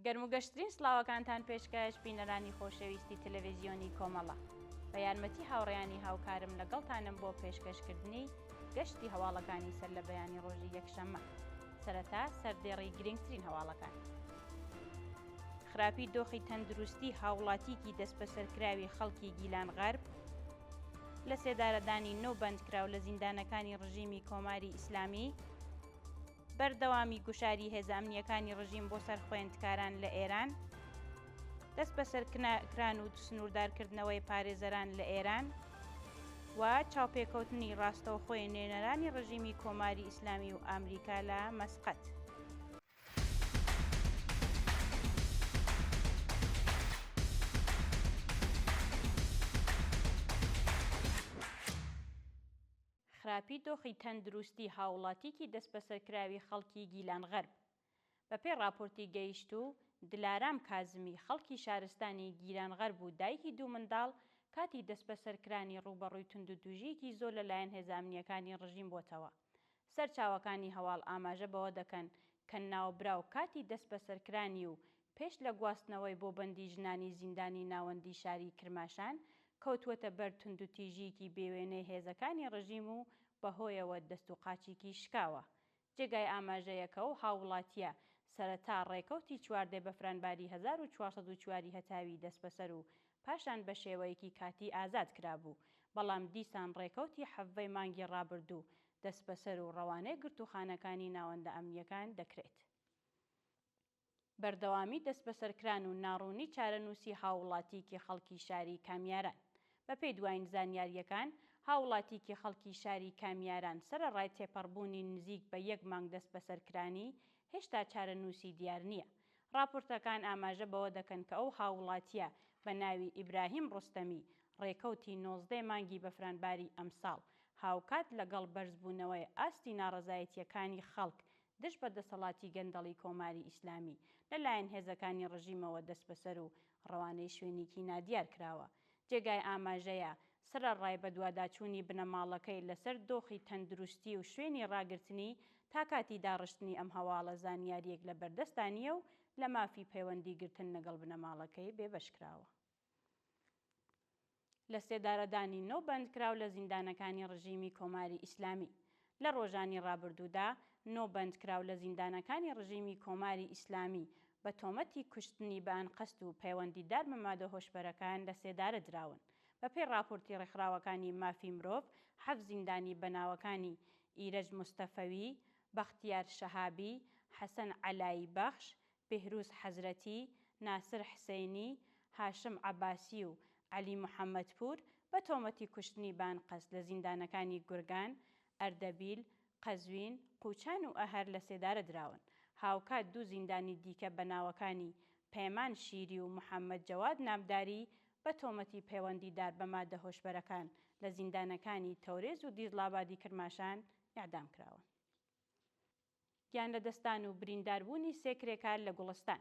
گەرم و گەشترین سڵاوەکانتان پێشکەش بینەرانی خۆشەویستی تەلەڤیزیۆنی کۆمەڵە. بە یارمەتی هاوڕێیانی هاوکارم لەگەڵتانم بۆ پێشکەشکردنی گەشتی هەواڵەکانی سەر لە بەیانی ڕۆژی یەکشەممە. سەرەتا سەردێڕی گرنگترین هەواڵەکان. خراپی دۆخی تەندروستی هاوڵاتیکی دەستبەسەرکراوی خەڵکی گیلان غەرب، لە سێدارەدانی نۆ بەندکراو لە زیندانەکانی ڕژیمی کۆماری ئیسلامی، بەردەوامی گوشاری هێزە ئەمنییەکانی ڕژیم بۆ سەر خوێندکاران لە ئێران، دەستبەسەرکران و سنووردارکردنەوەی پارێزەران لە ئێران و چاوپێکەوتنی ڕاستەوخۆی نوێنەرانی ڕژیمی کۆماری ئیسلامی و ئامریکا لە مەسقەت. خراپی دۆخی تەندروستی هاووڵاتیکی دەستبەسەرکراوی خەڵکی گیلان غەرب. بەپێی ڕاپۆرتی گەیشتوو، دلارام کازمی خەڵکی شارستانی گیلان غەرب و دایکی دوو منداڵ، کاتی دەستبەسەرکرانی ڕووبەڕووی توندوتوژییەکی زۆر لەلایەن هێزە ئەمنییەکانی ڕژیم بۆتەوە. سەرچاوەکانی هەواڵ ئاماژە بەوە دەکەن کە ناوبراو کاتی دەستبەسەرکرانی و پێش لە گواستنەوەی بۆ بەندی ژنانی زیندانی ناوەندی شاری کرماشان، کەوتووەتە بەر توندوتیژییەکی بێوێنەی هێزەکانی ڕژیم و بەهۆیەوە دەست و قاچیکی شکاوە. جێگای ئاماژەیە کە ئەو هاووڵاتییە سەرەتا ڕێکەوتی چواردەی بەفرانباری 1404 ی هەتاوی دەستبەسەر و پاشان بە شێوەیەکی کاتی ئازاد کرابوو، بەڵام دیسان ڕێکەوتی حەڤەی مانگی ڕابردوو دەستبەسەر و ڕەوانەی گرتووخانەکانی ناوەندە ئەمنییەکان دەکرێت. بەردەوامی دەستبەسەرکران و ناڕوونی چارەنووسی هاووڵاتییەکی خەڵکی شاری کامیاران. بەپێی دوایین زانیارییەکان، هاووڵاتییەکی خەڵکی شاری کامیاران سەرەڕای تێپەڕبوونی نزیک بە یەک مانگ دەستبەسەرکرانی، هێشتا چارەنووسی دیار نییە. ڕاپۆرتەکان ئاماژە بەوە دەکەن کە ئەو هاووڵاتییە بە ناوی ئیبراهیم ڕۆستەمی، ڕێکەوتی نۆزدەی مانگی بەفرانباری ئەمساڵ، هاوکات لەگەڵ بەرزبوونەوەی ئاستی ناڕەزایەتییەکانی خەڵک دژ بە دەسەڵاتی گەندەڵی کۆماری ئیسلامی، لە لایەن هێزەکانی ڕژیمەوە دەستبەسەر و ڕەوانەی شوێنیکی نادیار کراوە. جێگای ئاماژەیە، سەرەڕای بەدواداچوونی بنەماڵەکەی لەسەر دۆخی تەندروستی و شوێنی ڕاگرتنی، تا کاتی داڕشتنی ئەم هەواڵە زانیارییەک لە بەردەستا نییە و لە مافی پەیوەندی گرتن لەگەڵ بنەماڵەکەی بێبەش کراوە. لە سێدارەدانی نۆ بەندکراو لە زیندانەکانی ڕژیمی کۆماری ئیسلامی. لە ڕۆژانی ڕابردوودا نۆ بەندکراو لە زیندانەکانی ڕژیمی کۆماری ئیسلامی بە تۆمەتی کوشتنی بە ئەنقەست و پەیوەندیدار بە مادە هۆشبەرەکان لە سێدارە دراون. بەپێی ڕاپۆرتی ڕێکخراوەکانی مافی مرۆڤ، حەفت زیندانی بە ناوەکانی ئیرەج مستەفەوی، بەختیار شەهابی، حەسەن عەلایی بەخش، بێهروز حەزرەتی، ناسر حسەینی، هاشم عەباسی و عەلی محەمەدپوور بە تۆمەتی کوشتنی بە ئەنقەست لە زیندانەکانی گورگان، ئەردەبیل، قەزوین، قوچان و ئەهەر لە سێدارە دراون. هاوکات دوو زیندانی دیکە بە ناوەکانی پەیمان شیری و محەمەد جەواد نامداری بە تۆمەتی پەیوەندیدار بە مادە هۆشبەرەکان لە زیندانەکانی تەورێز و دیزڵابادی کرماشان ئێعدام کراون. گیانلەدەستدان و برینداربوونی سێ کرێکار لە گوڵستان.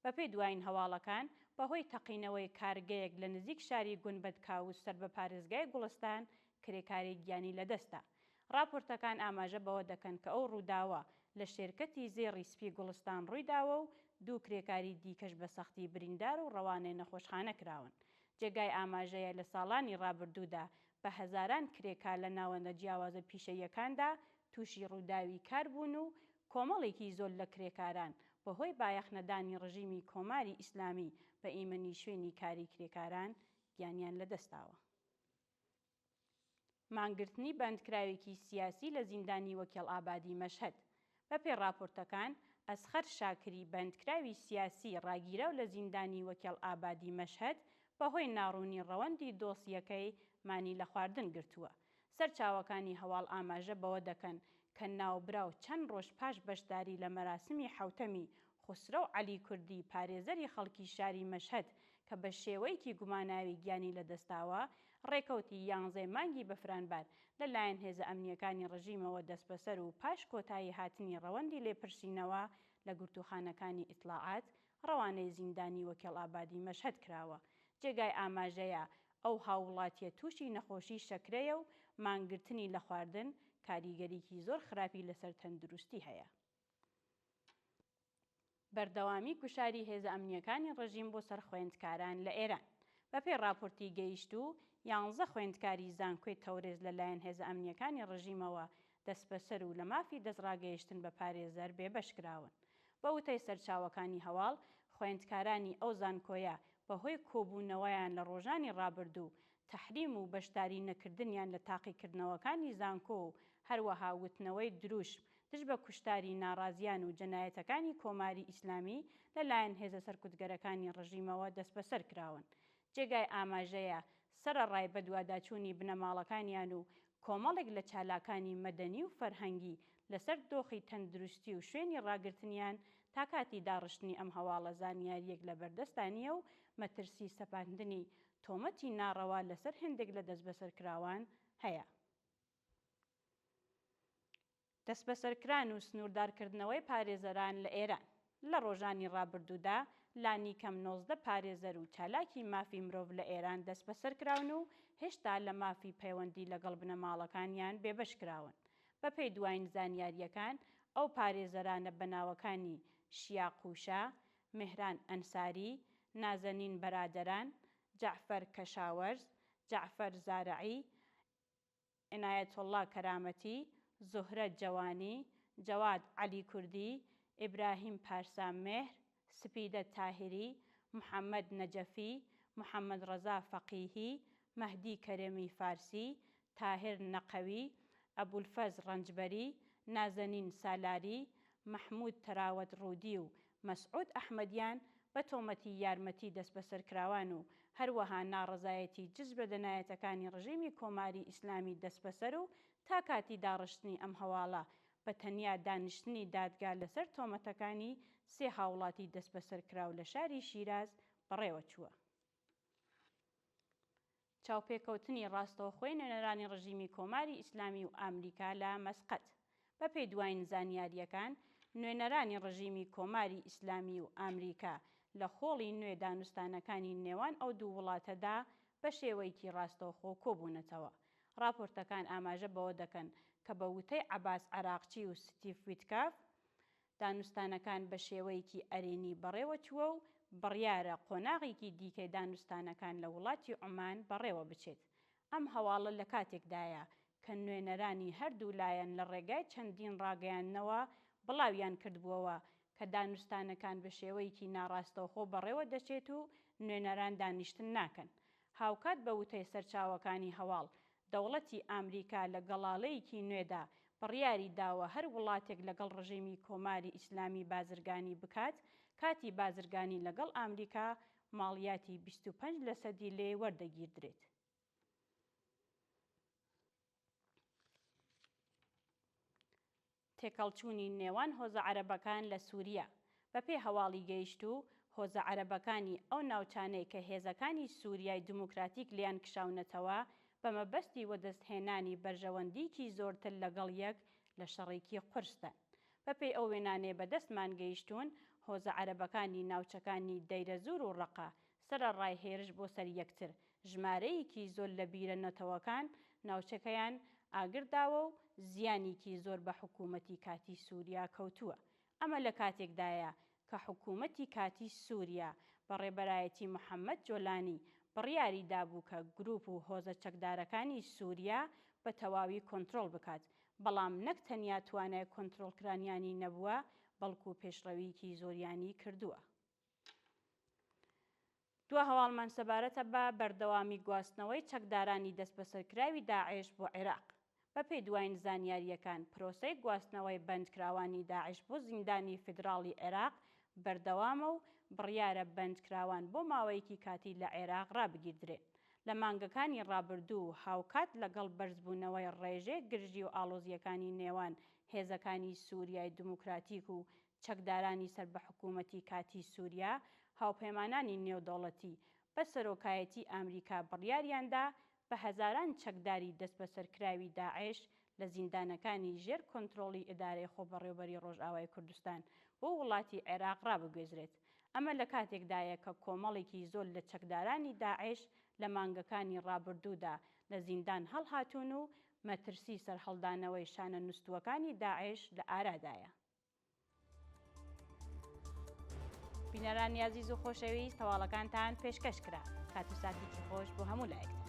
بەپێی دوایین هەواڵەکان، بەهۆی تەقینەوەی کارگەیەک لە نزیک شاری گونبەد کاووس سەر بە پارێزگای گوڵستان، کرێکارێک گیانی لەدەستدا. ڕاپۆرتەکان ئاماژە بەوە دەکەن کە ئەو ڕووداوە لە شێرکەتی زێڕی سپی گوڵستان ڕوویداوە و دوو کرێکاری دیکەش بە سەختی بریندار و ڕەوانەی نەخۆشخانە کراون. جێگای ئاماژەیە لە ساڵانی ڕابردوودا بە هەزاران کرێکار لە ناوەندە جیاوازە پیشەییەکاندا تووشی ڕووداوی کار بوون و کۆمەڵێکی زۆر لە کرێکاران بەهۆی بایەخنەدانی ڕژیمی کۆماری ئیسلامی بە ئیمەنی شوێنی کاری کرێکاران گیانیان لەدەستداوە. مانگرتنی بەندکراوێکی سیاسی لە زیندانی وەکێڵئابادی مەشهەد. بەپێی ڕاپۆرتەکان، ئەسغەر شاکری بەندکراوی سیاسی ڕاگیراو لە زیندانی وەکێڵئابادی مەشهەد بەهۆی ناڕوونی ڕەوەندی دۆسیەکەی مانی لە خواردن گرتووە. سەرچاوەکانی هەواڵ ئاماژە بەوە دەکەن کە ناوبراو چەند ڕۆژ پاش بەشداری لە مەراسمی حەوتەمی خوسرەو عەلی کوردی پارێزەری خەڵکی شاری مەشهەد کە بە شێوەیەکی گوماناوی گیانی لەدەستداوە، ڕێکەوتی یانزەی مانگی بەفرانبار لە لایەن هێزە ئەمنییەکانی ڕژیمەوە دەستبەسەر و پاش کۆتایی هاتنی ڕەوەندی لێپرسینەوە لە گرتووخانەکانی ئیتڵاعات ڕەوانەی زیندانی وەکێڵئابادی مەشهەد کراوە. جێگای ئاماژەیە ئەو هاووڵاتییە تووشی نەخۆشی شەکرەیە و مانگرتنی لە خواردن کاریگەریی زۆر خراپی لەسەر تەندروستی هەیە. بەردەوامی گوشاری هێزە ئەمنییەکانی ڕژیم بۆ سەر خوێندکاران لە ئێران. بەپێی ڕاپۆرتی گەیشتوو، یانزە خوێندکاری زانکۆی تەورێز لە لایەن هێزە ئەمنییەکانی ڕژیمەوە دەستبەسەر و لە مافی دەستڕاگەیشتن بە پارێزەر بێبەش کراون. بە وتەی سەرچاوەکانی هەواڵ، خوێندکارانی ئەو زانکۆیە بە هۆی کۆبوونەوەیان لە ڕۆژانی ڕابردوو، تەحریم و بەشداری نەکردنیان لە تاقیکردنەوەکانی زانکۆ و هەروەها وتنەوەی دروشم دژ بە کوشتاری ناڕازیان و جەنایەتەکانی کۆماری ئیسلامی لە لایەن هێزە سەرکوتگەرەکانی ڕژیمەوە دەستبەسەر کراون. جێگای ئاماژەیە سەرەڕای بەدواداچوونی بنەماڵەکانیان و کۆمەڵێک لە چالاکانی مەدەنی و فەرهەنگی لەسەر دۆخی تەندروستی و شوێنی ڕاگرتنیان تا کاتی داڕشتنی ئەم هەواڵە زانیارییەک لە بەردەستا نییە و مەترسی سەپاندنی تۆمەتی ناڕەوا لەسەر هێندێک لە دەستبەسەرکراوان هەیە. دەستبەسەرکران و سنووردارکردنەوەی پارێزەران لە ئێران. لە ڕۆژانی ڕابردوودا لانیکەم 19 پارێزەر و چالاکی مافی مرۆڤ لە ئێران دەستبەسەرکراون و هێشتا لە مافی پەیوەندی لەگەڵ بنەماڵەکانیان بێبەش کراون. بەپێی دوایین زانیارییەکان ئەو پارێزەرانە بە ناوەکانی شیا قوشە، مێهران ئەنساری، نازەنین بەرادەران، جەعفەر کەشاوەرز، جەعفەر زارعی، عینایەتوڵڵا کەرامەتی، زوهرە جەوانی، جەواد عەلی کوردی، ئیبراهیم پارسا مێهر، سپیدە تاهیری، محەمەد نەجەفی، محەمەدڕەزا فەقیهی، مەهدی کەرێمی فارسی، تاهر نەقەوی، ئەبولفەز ڕەنجبەری، نازەنین سالاری، مەحموود تەراوەت ڕوودی و مەسعود ئەحمەدیان بە تۆمەتی یارمەتی دەستبەسەرکراوان و هەروەها ناڕەزایەتی دژ بە جەنایەتەکانی ڕژیمی کۆماری ئیسلامی دەستبەسەر و تا کاتی داڕشتنی ئەم هەواڵە بە تەنیا دانیشتنی دادگا لەسەر تۆمەتەکانی سێ هاوڵاتی دەستبەسەرکراو لە شاری شیراز بەڕێوە چووە. چاوپێکەوتنی ڕاستەوخۆی نوێنەرانی ڕژیمی کۆماری ئیسلامی و ئامریکا لە مەسقەت. بە پێی دواین زانیارییەکان، نوێنەرانی ڕژیمی کۆماری ئیسلامی و ئامریکا لە خۆڵی نوێ دانوستانەکانی نێوان ئەو دوو وڵاتەدا بە شێوەیکی ڕاستەوخۆ کۆبوونەتەوە. ڕاپۆرتەکان ئاماژە بەوە دەکەن کە بە وتەی عەباس عەراقچی و ستیڤ ویتکاف، دانوستانەکان بە شێوەیەکی ئەرێنی بەڕێوەچووە و بڕیارە قۆناغێکی دیکەی دانوستانەکان لە وڵاتی عومان بەڕێوەبچێت. ئەم هەواڵە لە کاتێکدایە کە نوێنەرانی هەردوو لایەن لە ڕێگای چەندین ڕاگەیاندنەوە بڵاویان کردبووەوە کە دانوستانەکان بە شێوەیەکی ناڕاستەوخۆ بەڕێوە دەچێت و نوێنەران دانیشتن ناکەن. هاوکات بە وتەی سەرچاوەکانی هەواڵ، دەوڵەتی ئامریکا لە گەڵاڵەیەکی نوێدا بڕیاری داوە هەر وڵاتێک لەگەڵ ڕژیمی کۆماری ئیسلامی بازرگانی بکات، کاتی بازرگانی لەگەڵ ئامریکا ماڵیاتی 25 لەسەدی لێ وەردەگیردرێت. تێکهەڵچوونی نێوان هۆزە عەرەبەکان لە سووریا. بەپێی هەواڵی گەیشتوو، هۆزە عەرەبەکانی ئەو ناوچانەی کە هێزەکانی سووریای دموکراتیک لێیان کشاونەتەوە، بە مەبەستی وەدەستهێنانی بەرژەوەندیی زۆرتر لەگەڵ یەک لە شەڕێکی قورسدان. بەپێی ئەو وێنانەی بەدەستمان گەیشتوون، هۆزە عەرەبەکانی ناوچەکانی دەیرەزوور و ڕەقە، سەرەڕای هێرش بۆ سەر یەکتر، ژمارەیەکی زۆر لە بیرە نەتەوەکان ناوچەکەیان ئاگر داوە و زیانیکی زۆر بە حکوومەتی کاتی سووریا کەوتووە. ئەمە لە کاتێکدایە کە حکوومەتی کاتی سووریا بە ڕێبەرایەتی محەممەد جۆلانی بڕیاری دابوو کە گرووپ و هۆزە چەکدارەکانی سووریا بە تەواوی کۆنترۆڵ بکات، بەڵام نەک تەنیا توانای کۆنترۆڵکرانیانی نەبووە، بەڵکوو پێشڕەوییکی زۆریانی کردووە. دوا هەواڵمان سەبارەتە بە بەردەوامی گواستنەوەی چەکدارانی دەستبەسەرکراوی داعش بۆ عێراق. بەپێی دواین زانیارییەکان پرۆسەی گواستنەوەی بەندکراوانی داعش بۆ زیندانی فیدراڵی عێراق بەردەوامە و بڕیارە بەندکراوان بۆ ماوەیەکی کاتی لە عێراق رابگیردرێن. لە مانگەکانی رابردوو و هاوکات لەگەڵ بەرزبوونەوەی رێژەی گرژی و ئاڵۆزییەکانی نێوان هێزەکانی سوریای دیموکراتیک و چەکدارانی سەر بە حکوومەتی کاتیی سووریا، هاوپەیمانانی نێودەوڵەتی بە سەرۆکایەتی ئامریکا بڕیاریان دا بە هەزاران چەکداری دەستبەسەرکراوی داعش لە زیندانەکانی ژێر کۆنترۆڵی ئیدارەی خۆبەڕێوبەری ڕۆژئاوای کوردستان بۆ وڵاتی عێراق ڕابگوێزرێت. ئەمە لە کاتێکدایە کە کۆمەڵێکی زۆر لە چەکدارانی داعش لە مانگەکانی ڕابردوودا لە زیندان هەڵهاتوون و مەترسی سەرهەڵدانەوەی شانە نوستووەکانی داعش لە ئارادایە. بینەرانی ئازیز و خۆشەویست هەواڵەکانتان پێشکەش کرا. کات و ساتێکی خۆش بۆ هەموو لایەکتان.